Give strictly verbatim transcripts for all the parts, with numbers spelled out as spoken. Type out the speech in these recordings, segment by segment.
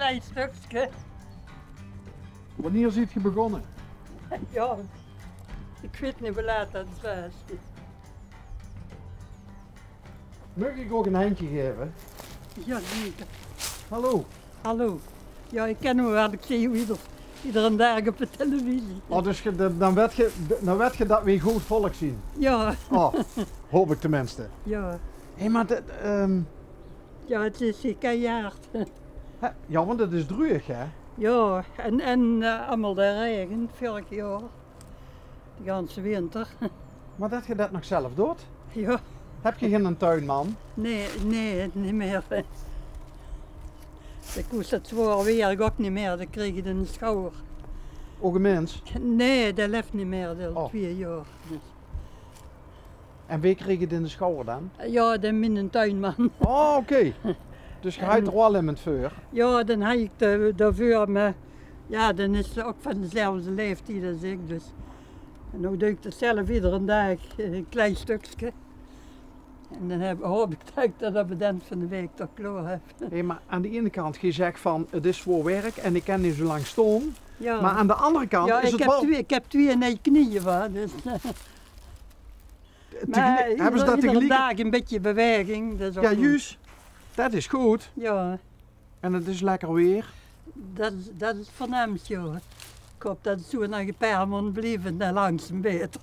Klein stökske. Wannier zeet geer begós? Jao, ich weit neet wie laat det 't waas. Maag ich uch ein hendje gaeve? Jao, zeker. Hallo. Hallo. Jao, ich kin uch waal, ich zeen uch eder, ederen daag op de televisie. Oh, dus geer, dan, dan wèt geer, dan wèt geer det v'r good volk zeen. Jao. Oh, haop ich tenminste. Jao. Hé, mer det, ehm, Jao, 't is, ich kin 't hart. Hè, jao, want 't is druueg, hè? Jao, en, en, eh, allemaol de raege vörig jaor. De ganse winter. Mer det geer det nog zelf doot? Jao. Höb geer geine tuinman? Nae, nae, neet mieë. Dae kós det zwaor waer ouch neet mieë, dae kreeg 't in de sjouwer. Ouch ein mins? Nae, dae laef neet mieë, dae al twieë jaor. Dus. En wae kreeg 't in de sjouwer dan? Jao, de, miene tuinman. Oh, oké. Dus geer haet d'r waal emes veur? Jao, dan haw ich de, daoveur, mer jao, dan is 'r ouch van dezelfde laeftied es ich, dus. En noe doon ich det zelf ederen daag, eh, ein klein stökske. En dan höb, haop ich det ich det op 't ind van de waek toch klaor höb. Hé, mer aan de eine kant, geer zègk van, 't is zwaor werk en ich kin neet zo lang staon. Jao. Mer aan de anger kant is 't waal... Jao, ich höb twieë, ich höb twieë nuuj knieje, wa, dus, eh. Höbbe ze det tegeliek? Mer ederen daag ein bietje bewaeging, det is ouch good. Jao, juus. Det is good. Jao. En 't is lekker waer. Det is, det is 't veurnaamste, jao. Ich haop det 't zoe nog ein paar maond blief en dan langzaam baeter.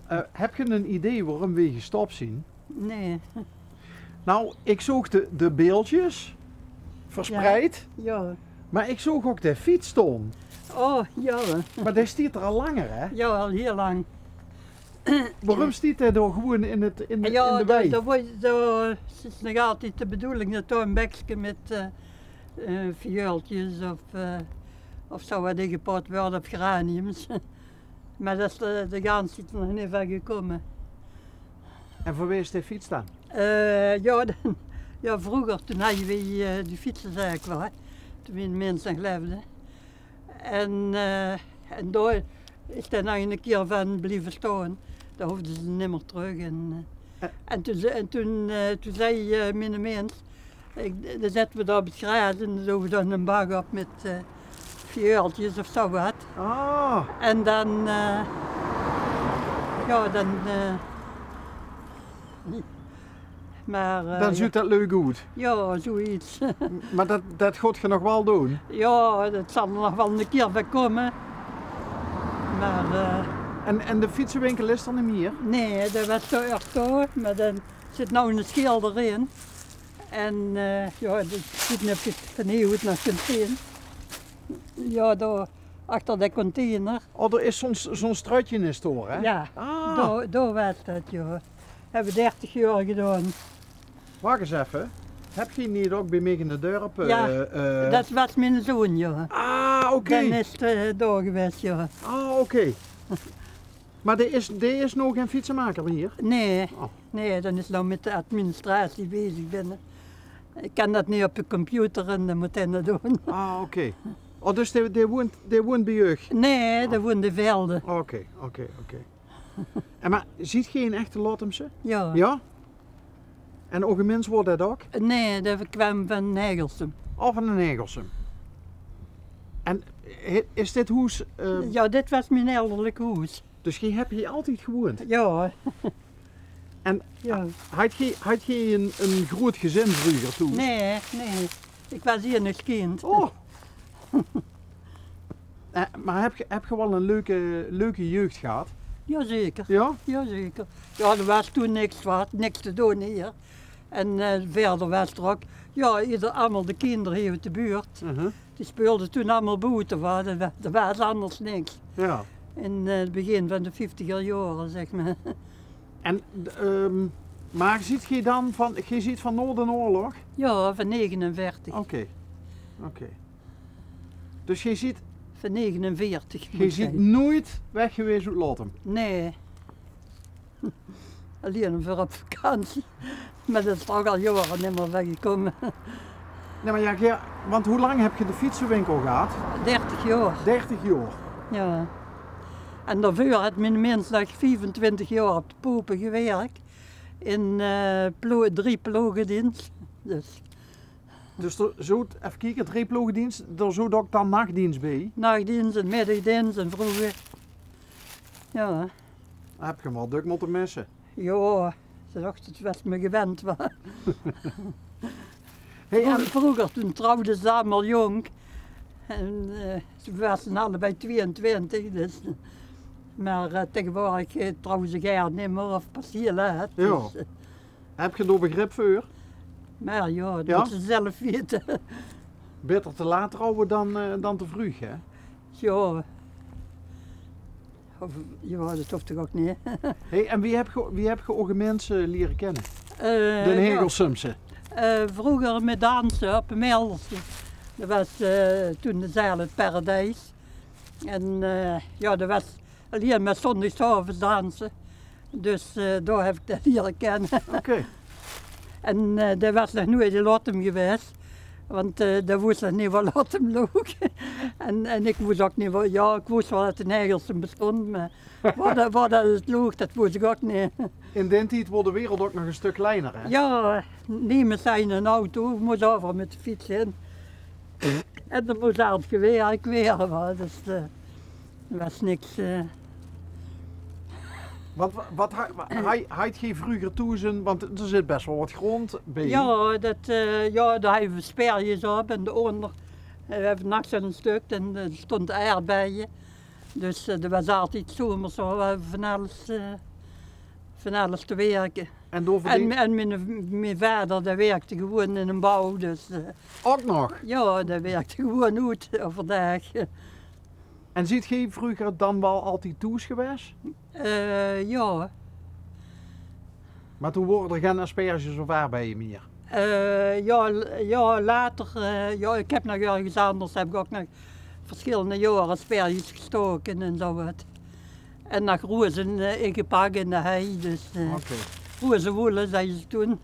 Eh, höb geer ein idee waorum v'r gestop zeen? Nae. Nou, ich zoog de, de beeldjes verspreid. Jao. Mer ich zoog ouch de fiets staon. Oh, jao. Mer dae steit d'r al langer, hè? Jao, al hieël lang. Waorum steit dae dao gewoeën in 't, in de, in de wei? Jao, det, det waas, det is nog altied de bedoeling det dao ein bekske mit, eh, eh, viooltjes of, eh, of zoe waat in gepot waert of geraniums. Mer det is de, de ganse tied nog neet van gekómme. En van wae is dae fiets dan? Eh, jao, dan, jao, vreuger, toen hawwe v'r, eh, die fietsezaak waal, hè. Toen miene mins nog laefde. En, eh, en dao is 'r nog eine kier van blieve staon. Dao hoofde ze nimmer trök. En, eh, en toen ze-, en toen, eh, toen zag, eh, miene mins, ich, dan zètte v'r dao op 't graas en dan doon v'r dao eine bak op mit, eh, viooltjes of zoe waat. Ah. En dan, eh, jao, dan, eh, Mer, eh, dan zuut det leuk oet. Jao, zoeiets. Mer det, det gaot geer nog waal doon? Jao, det zal d'r nog waal eine kier van kómme. Mer, eh, en, en de fietsewinkel is d'r neet mieë? Nae, det waas dao ech dao, mer dao zit noe eine sjilder in. En, eh, jao, ich weit neet of geer 't van hie oet nog kóntj zeen. Jao, dao achter de container. Oh, d'r is zoe'n, zoe'n struutje is dao, hè? Jao, ah, dao, dao waas det, jao. Höbbe v'r dertig jaor gedaon. Wach ins effe. Höb geer neet ouch bie mich in 't dörp, eh, det waas miene zoon, jao. Ah, oké. Den is, eh, dao gewaes, jao. Ah, oké. Mer d'r is, d'r is noe geine fietsemaker mieë hie? Nae. Oh. Nae, dae is noe mit de administratie bezig binne. Ich kin det neet op de computer en det mót hae det doon. Ah, oké. Oh, dus dae, dae woont, dae woont bie uch? Nae, dae woont in Velde. Oké, oké, oké. En mer, zeet geer ein echte Lottumse? Jao. Jao? En ouch ein mins woort det ouch? Nae, dae kwaam van Hegelsum. Oh, van Hegelsum. En he-, is dit hoes, eh... Jao, dit waas mien elderlik hoes. Dus geer höb hie altied gewoeënd? Jao. En haet geer, haet geer ein, ein groeët gezin vreuger thoes? Nae, nae. Ich waas enig kind. Oh. Eh, mer höb geer, höb geer waal ein leuke, leuke jeug gehad? Jaozeker. Jao? Jaozeker. Jao, d'r waas toen niks waat, niks te doon hie. En, eh, wiejer waas d'r ouch, jao, eder, allemaol de kinder hie oet de buurt. Die speulde toen allemaol boete, wa. D'r wa-, d'r waas angers niks. Jao. In, eh, 't begin van de vieftiger jaore, zègk mer. En, ehm, mer zeet geer dan van, geer zeet van nao d'n oorlog? Jao, van negenenveertig. Oké. Oké. Dus geer zeet... Van negenenveertig, geer zeet noeit weg gewaes oet Lottum? Nae. Allein veur op vakantie. Mer det is toch al jaore nimmer van gekómme. Nae, mer jao, geer, want wie lang höb geer de fietsewinkel gehad? Dertig jaor. Dertig jaor. Jao. En daoveur haet miene mins nog viefentwintig jaor op de Pope gewirk. In, eh, plo-, drie plogendeens. Dus. Dus d'r zoot, effe kieke, drie ploge deens, d'r zoot ouk dan nachdeens bie? Nachdeens en middagdeens en vreuger. Ja. Höb geer 'm waal dök mótte misse? Ja, ze dachte, 't waas me gewend, wa. Hey, en vreuger, toen trouwde ze allemaol jónk. En, eh, ze waasde allebei twieëntwintig, dus. Mer, eh, taegewoordig, eh, trouwe ze gaar nimmer of pas hiel laat. Ja. Dus, eh. Höb geer dao begrip veur? Mer ja, det mótte ze zelf weite. Baeter te laat trouwe dan, eh, dan te vreug, hè? Ja. Of, ja, det hoof toch ouk neet. Hey, en wie höb geer, wie höb geer ow minse liere kinne? Eh, de Hegelsumse? Eh, vreuger mit danse op de Melderse. Det waas, eh, toen de zaal 't Paradijs. En, eh, ja, det waas allein mer zóndigsavends danse. Dus, eh, dao höb ik dae liere kinne. Oké. En, eh, dae waas nog noeit in Lottum gewaes. Want, eh, dae wós nog neet wo Lottum loog. En, en ik wós ouk neet wo, ja, ik wós waal det de Hegelsum bestóng, mer wo det, wo det 't loog, det wós ik ouk neet. In daen tied woor de wereld ouk nog ein stök kleiner, hè? Ja, nemes haw ein auto, mós euveral mit de fiets hin. En d'r mós altied gewirk waere, wa. Dus, eh, d'r waas niks, eh. Want wa-, wat ha-, wa-, ha-, haaj geer vreuger thoes ein, want d'r zit bes waal wat grónd bie. Ja, det, eh, ja, dao haje we sperjes op en daoonder, eh, haje we nog zo'n stök en d'r stónge aerdbeie. Dus, eh, d'r waas altied zomers, wa, wa van alles, eh, van alles te wirke. En door... En, en mien, mien vader, dae wirkde gewoon in ein bouw, dus, eh. Ouk nog? Ja, dae wirkde gewoon oet, euverdaag. En zeet geer vreuger dan waal altied thoes gewaes? Eh, ja. Mer toen wore d'r gein asperges of aerdbeie mier? Eh, ja, l-, ja, later, eh, ja, ik höb nog örges anders, höb ik ouk nog versjillende jaore asperges gestoke en zo wat. En nog roze, eh, ingepak in de hei, dus, eh, roze woele, zagte ze toen.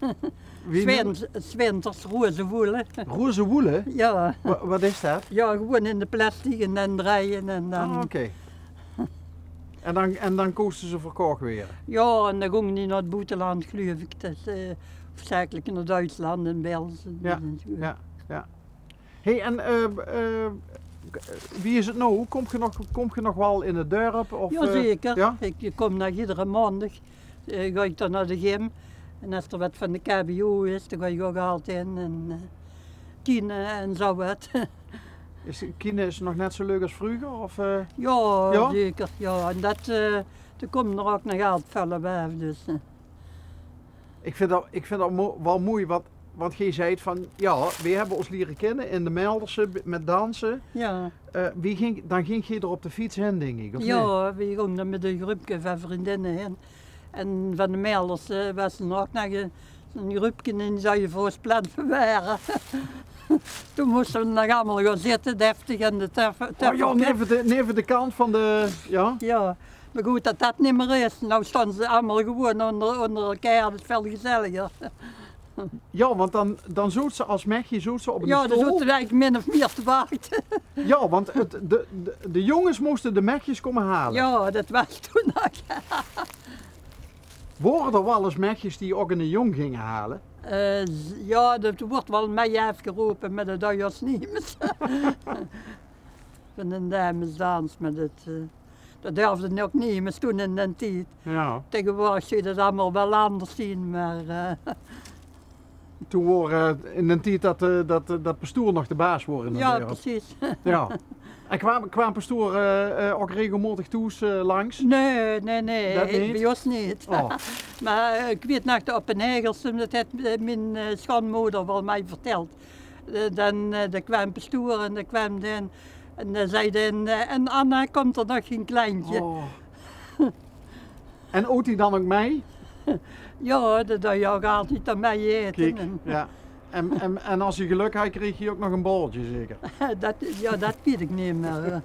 Wie noem- 's Winters, 's winters roze woele. Roze woele? Ja. Wa-, wat is det? Ja, gewoon in de plastic en dan drejje en dan... Ah, oké. En dan, en dan kóste ze verkoch waere? Ja, en dan gónge die nao 't boeteland, gluif ik. Det is, eh, hoofdzakelik nao Duitsland en België. Ja, ja, ja. Hey, en, eh, eh, wie is 't now? Kómp geer nog, kómp geer nog waal in 't dörp? Of, eh, ja? Jazeker. Ik, ik kóm nog iedere maondig, eh, gaon ik dan nao de gym. En es d'r wat van de K B O is, dan gaon ik ouk altied hin. En, eh, kiene en zo wat. Is, kiene is nog net zo leuk as vreuger, of, eh? Ja, zeker. Ja, en det, eh, d'r kómp d'r ouk nog altied väöl bie, dus, eh. Ik vind det, ik vind det mo-, waal moei wat, wat geer zeet van, ja, we höbbe ós liere kinne in de Melderse b-, mit danse. Ja. Eh, wie ging, dan ging geer d'r op de fiets hin, dink ik, of neet? Ja, we gónge d'r mit ein grupke van vriendinne hin. En van de Melderse waas d'r ouk nog ein, ein grupke in, die zouwe veur ós plat verwaere. Toen móste we nog allemaol gaon zitte, deftig aan de taf-, tafeltje. Oh ja, neve de, neve de kant van de, ja. Ja. Mer good det det neet mier is. Now staon ze allemaol gewoon ónger, ónger elkaar, det is väöl gezelliger. Ja, want dan, dan zoot ze as mechje, zoot ze op ein stool. Ja, dan zoot ze eigelik min of mier te wachte. Ja, want 't, de, de, de jónges móste de mechjes kómme haole. Ja, det waas toen nog. Wore d'r waal ens mechjes die ouk eine jóng ginge haole? Eh, z-, ja, det woort waal mei aafgerope, mer det deit ós nemes. Van ein damesdans, mer det, eh, det durfde ouk nemes toen in daen tied. Ja. Taegewoordig zów det allemaol waal anders zien, mer, eh. Toen woor, eh, in daen tied det, eh, det, eh, det pastoor nog de baas woor in 't dörp. Ja, precies. Ja. En kwaam, kwaam pastoor, eh, eh, ouk regelmaotig thoes, eh, langs? Nae, nae, nae. Det neet? Bie ós neet. Oh. Mer, eh, ik weit nog det op ein Hegelsum, det haet, eh, mien, eh, sjoonmoder waal mei verteld. Eh, dan, eh, dan kwaam pastoor en dan kwaam dan, en dan zag dan, eh: "En Anna, kómp d'r nog gein kleintje?" Oh. En oot die dan ouk mei? Ja, det deit ouk altied dan mei aete. Kiek, en ja. En, en, en as ge geluk haaj, kreeg ge ouk nog ein balletje, zeker? Det, ja, det weit ik neet mier.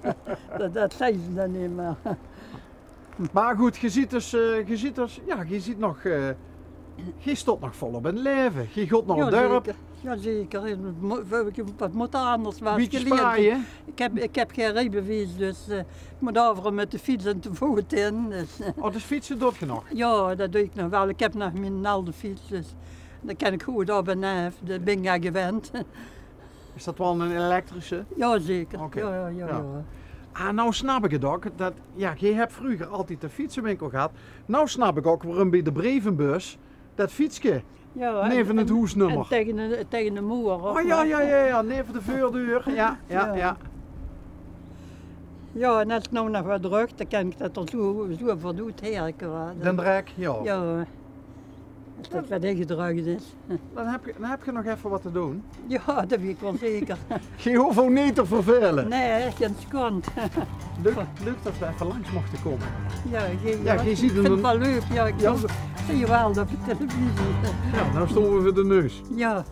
Det, det zagte ze dan neet mier. Mer good, ge zeet dus, eh, ge zeet dus, ja, ge zeet nog, eh, ge stót nog volop in 't laeve. Ge gaot nao 't dörp. Ja, zeker. Ja, zeker. Wat mo-, wat mót d'r anders? Waas... Bietje geleend. Spaaie. Ik höb, ik höb gein riebewies, dus, eh, ik mót euveral mit de fiets en te voot hin, dus, eh. Oh, dus fietse doot ge nog? Ja, det doon ik nog waal. Ik höb nog mien alde fiets, dus dan kan ik good op en aaf. Det bin ik al gewend. Is dat waal 'n elektrische? Jao, zeker. Oké. Jao, jao, jao, jao. Ah, noe snap ik 't ok. Dat, jao, geej hebt vreuger altied de fietsewinkel gehad. Noe snap ik ok waorum bie de brevenbus dat fietske neve 't hoesnummer. Jao, en, en tege de, tege de moer op, hè. Oh jao, jao, jao, jao, neve de veurdeur. Jao, jao, jao. Jao, en es ik noe nog wat drög, dan kin ik dat d'r zoe, zoe vanoet herke, wa. Den drek, jao. Jao. Es dat wat ingedrögd is. Dan heb ge, dan heb ge nog effe wat te doon. Jao, dat weit ik waal zeker. Geej hoof ow neet te vervele. Nae, gein second. Leuk, leuk dat we effe langs mochte kome. Jao, geej, jao, ik vind 't waal leuk. Jao, ik vind 't waal op de televisie. Jao, noe stoon we veur de neus. Jao.